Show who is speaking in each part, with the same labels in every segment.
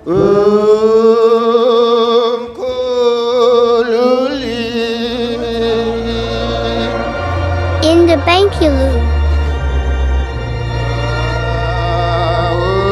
Speaker 1: Umkhululi.
Speaker 2: In the Bengkulu.
Speaker 1: Umkhululi.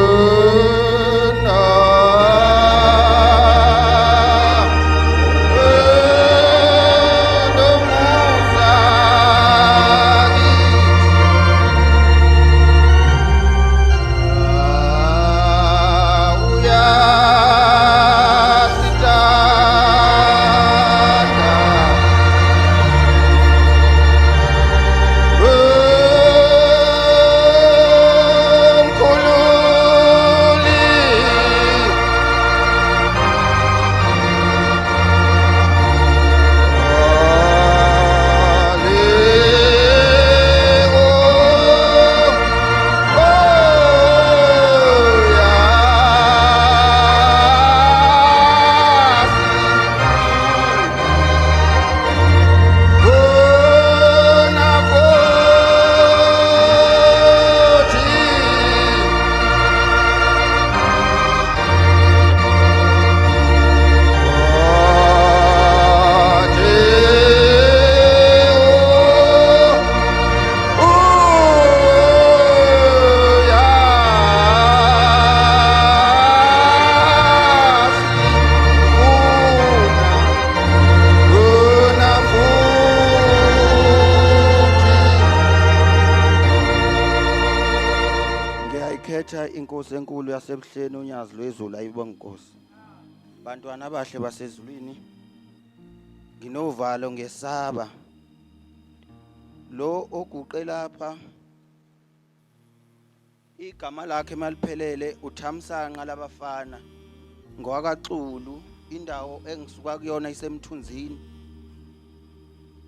Speaker 3: Ngiyayikhetha inkosi enkulu yasebuhleni uNyazi lwezulu ayibonga inkosi. Bantwana abahle basezulwini, nginovalo ngesaba. Lo oguqe lapha igama lakhe maliphelele uThamsanqa labafana ngowakaXulu, indawo engisuka kuyona iseMthunzini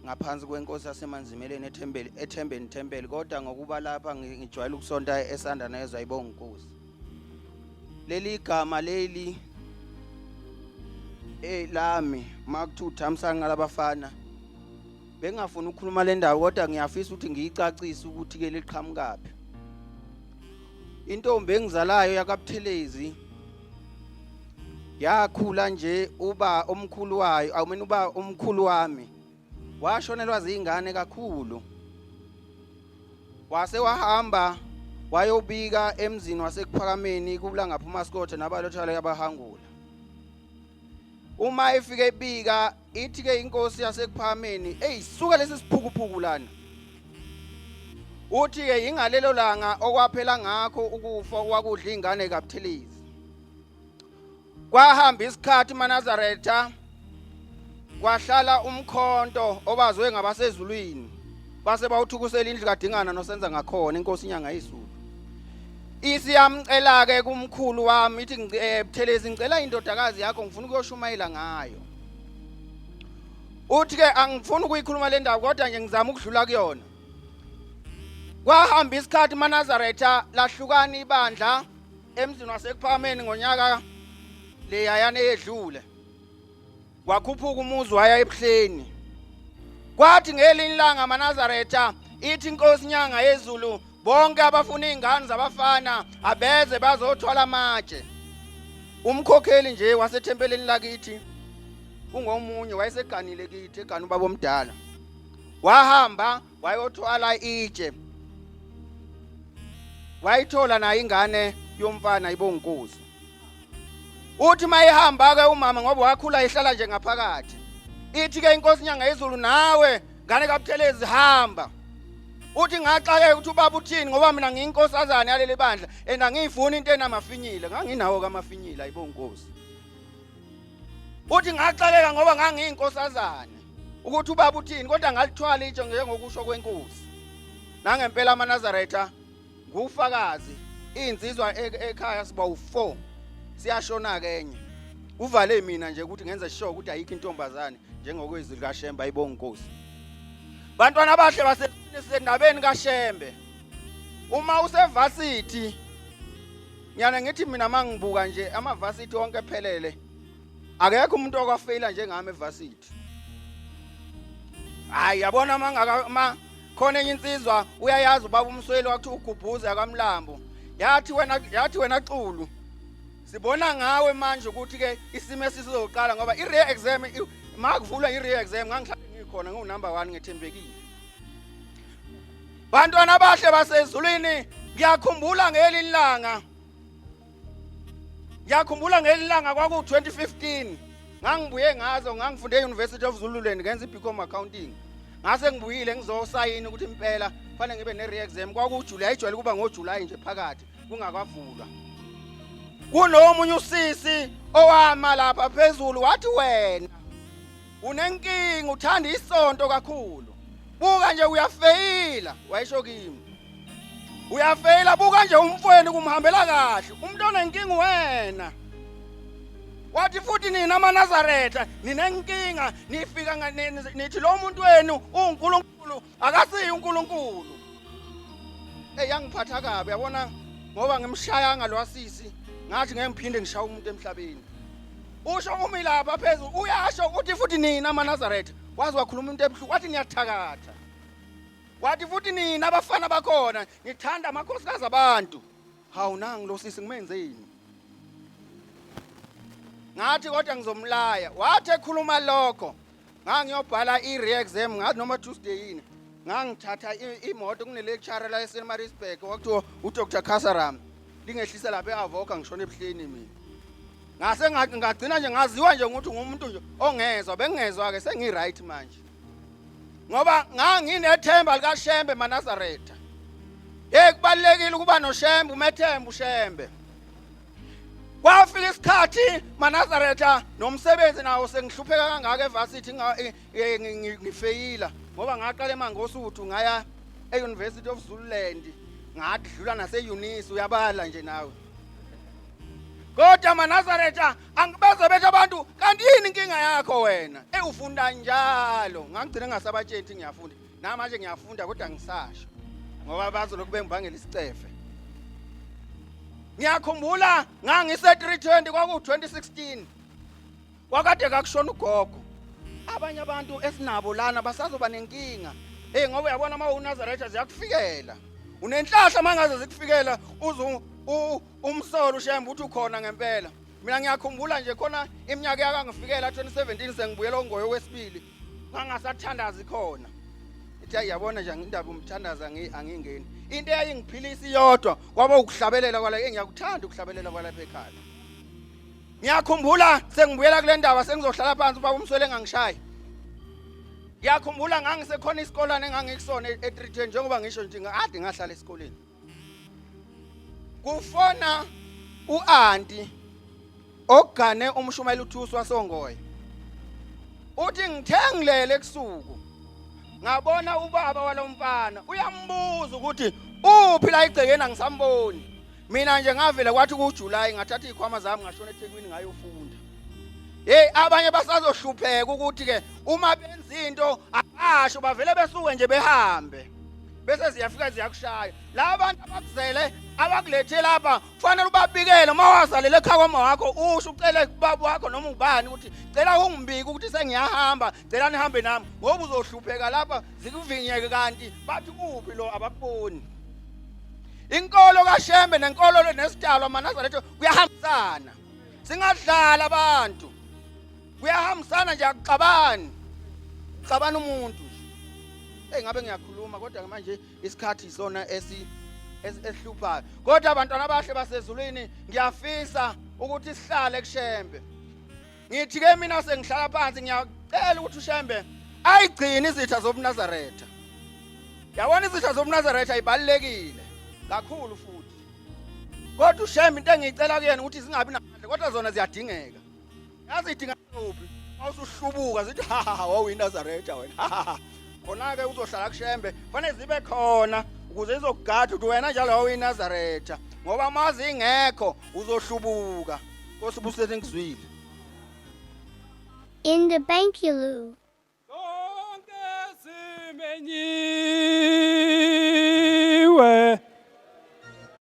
Speaker 3: ngaphansi kwenkosi yaseManzimeleni eThembeli, eThembeni Thempeli, kodwa ngokuba lapha ngijwayele ukusonta esanda nezwa ayibonga inkosi. Leli gama leli lami makuthiwa uThamsanqa labafana, bengingafuni ukukhuluma le ndawo kodwa ngiyafisa ukuthi ngiyicacise ukuthi ke liqhamukaphi. Intombi engizalayo yakaButhelezi yakhula nje uba omkhulu wayo, I mean uba omkhulu wami washonelwa zingane kakhulu, wase wahamba wayobika emzini waseKuphakameni kulangapha uMaskothe nabalothalo yabahangula. Uma efike ebika, ithi ke inkosi yaseKuphakameni, "Ey, suka lesi siphukuphuku lana." Uthi ke ingalelo langa okwaphela ngakho ukufa okwakudla ingane kaButhelezi. Kwahamba isikhathi maNazaretha, kwahlala umkhonto obazwe ngabasezulwini, base bawuthukusela indlu kaDingana nosenza ngakhona inkosi inyanga yezulu. Isiyamcela ke kumkhulu wami ithi, Buthelezi, ngicela indodakazi yakho, ngifuna ukuyoshumayela ngayo. Uthi ke angifuni ukuyikhuluma le ndaba kodwa nje ngizama ukudlula kuyona. Kwahamba isikhathi maNazaretha, lahlukana ibandla emzini waseKuphakameni ngonyaka leyayana eyedlule. Wakhuphuka umuzi waya eBuhleni. Kwathi ngelinye ilanga maNazaretha, ithi inkosi inyanga yezulu, bonke abafuna izingane zabafana abeze bazothwala amatshe. Umkhokheli nje wasethempelini lakithi ungomunye wayeseganile kithi, egana ubaba omdala, wahamba wayothwala itshe, wayithola nayo ingane yomfana ibonginkosi. Uthi mayihamba ke umama, ngoba wakhula ihlala nje ngaphakathi, ithi ke inkosi inyanga yezulu, nawe ngane kaButhelezi hamba. Uthi ngaxakeka ukuthi ubaba uthini, ngoba mina ngiyinkosazana yaleli bandla and angiyifuni into enamafinyile, nganginawo kamafinyile ayibonginkosi. Uthi ngaxakeka ngoba ngangiyinkosazane ukuthi ubaba uthini, kodwa ngalithwala itshe njengokusho kwenkosi. Nangempela amaNazaretha ngufakazi, insizwa ekhaya siba u4, siyashona ke enye uvale mina nje ukuthi ngenze sure ukuthi ayikho intombazane njengokwezwi likaShembe ayibonga inkosi. Bantwana abahle basendabeni kaShembe, uma usevasithi ngiyana ngithi mina mangibuka nje amavasithi wonke ephelele, akekho umuntu okwafeyila njengami evasithi. Hayi, yabona mangaka ma khona enye insizwa uyayazi ubaba uMsweli wakuthi ugubhuze akamlambo, yathi wena, yathi wena Xulu. Sibona ngawe manje ukuthi ke isimo esizoqala ngoba i-re exam makuvulwa i-re exam ngangihlale ngikhona ngiwu number 1 ngethembekile. Bantwana abahle basezulwini ngiyakhumbula ngelinye ilanga Ngiyakhumbula ngelinye ilanga kwaku-2015 ngangibuye ngazo ngangifunde e-University of Zululand ngenza i-BCom accounting ngase ngibuyile ngizosayina ukuthi impela kufanele ngibe ne-re-exam kwakuJuly ayijwayele ukuba ngoJulayi nje phakathi kungakavulwa kunomunye usisi owama lapha phezulu wathi wena unenkinga uthanda isonto kakhulu buka nje uyafeyila wayesho kimi uyafeyila buka nje umfweni kumhambela kahle umuntu onenkinga wena wathi futhi nina amaNazaretha ninenkinga nifika nithi lo muntu wenu uNkulunkulu akasiyi uNkulunkulu hey yangiphatha kabi yabona ngoba ngimshayanga lwasisi ngathi ngeke ngiphinde ngishaye umuntu emhlabeni usho umi lapha phezulu uyasho uthi futhi nina amaNazaretha waze wakhuluma into ebuhlungu wathi niyathakatha wathi futhi nina abafana bakhona nithanda amakhosikazi abantu hawu nangu lo sisi ngimenzeni ngathi kodwa ngizomlaya wathi ekhuluma lokho ngangiyobhala i-re-exam ngathi noma Tuesday yini ngangithatha imoto kune-lecturer la eSt Maritzburg kwakuthiwa uDr Kasaram lingehlisa lapha e-Avoca ngishona ebuhleni mina ngase ngagcina nje ngaziwa nje ukuthi ngumuntu nje ongezwa bengingezwa-ke sengi-right manje ngoba nganginethemba likaShembe maNazaretha hey kubalekile ukuba noShembe umethemba uShembe kwafika isikhathi maNazaretha nomsebenzi nawo sengihlupheka kangaka evarsity ngifeyila ngoba ngaqala eMangosuthu ngaya e-University of Zululand ngadlula nase-Unisa uyabala nje nawe kodwa maNazaretha angibeze bethu abantu kanti yini inkinga yakho wena ey ufunda njalo ngangigcina ngingasabatsheli ukuthi ngiyafunda namanje ngiyafunda kodwa ngisasho ngoba bazolokhu bengibangela isicefe ngiyakhumbula ngangise 320 kwaku 2016 kwakade kakushona ugogo abanye abantu esinabo lana basazoba nenkinga hey ngoba uyabona uma uNazaretha ziyakufikela unenhlahla mangaze zikufikela uze umsolo ushembe uthi ukhona ngempela mina ngiyakhumbula nje khona iminyaka yakangifikela 2017 sengibuyela ongoyo wesibili ngangasathandazi khona ithi hayi yabona nje indaba umthandaza angingeni into eyayingiphilisa iyodwa kwaba ukuhlabelela kwala engiyakuthanda ukuhlabelela kwalapha ekhaya ngiyakhumbula sengibuyela kule ndaba sengizohlala phansi ubaba umswele engangishayi ngiyakhumbula ngangisekhona isikolana engangikusona e-310 njengoba ngisho nje ngade ngahlala esikoleni kufona u-anti ogane umshumayeli uthusi wasongoye uthi ngithe ngilele ebusuku ngabona ubaba walomfana uyambuza ukuthi uphi la igcekeni angisamboni mina nje ngavele kwathi kuJuly ngathatha izikhwama zami ngashona eThekwini ngayofunda hey abanye basazohlupheka ukuthi ke uma benza into abasho bavele besuke nje behambe bese ziyafika ziyakushaya la bantu abakuzele abakulethe lapha kufanele ubabikele uma wazalela ekhaya kwama wakho usho ucele kubaba wakho noma ubani ukuthi cela ungibike ukuthi sengiyahamba cela nihambe nami ngoba uzohlupheka lapha zikuvinyeke kanti bathi kuphi lo abakuboni inkolo kaShembe nenkolo nesidalwa amaNazaretha kuyahambisana singadlala abantu kuyahambisana nje akuxabani xabana umuntu nje hey ngabe ngiyakhuluma kodwa manje isikhathi isona esi esihluphayo kodwa abantwana abahle basezulwini ngiyafisa ukuthi sihlale kushembe ngithi ke mina sengihlala phansi ngiyacela ukuthi ushembe ayigcine izitha zobuNazaretha yabona izitha zobuNazaretha ibalekile kakhulu futhi kodwa ushembe into engiyicela kuyena ukuthi zingabi namandla kodwa zona ziyadingeka yazi idinga kuphi mawusuhlubuka zithi ha ha wawuyinazaretha wena khona ke uzohlala kushembe fanele zibe khona ukuze izokugada ukuthi wena njalo wawuyinazaretha ngoba mazi ingekho uzohlubuka Nkosi ubusele ngizwile
Speaker 2: In the Bankilu.
Speaker 4: Sonke simenyiwe.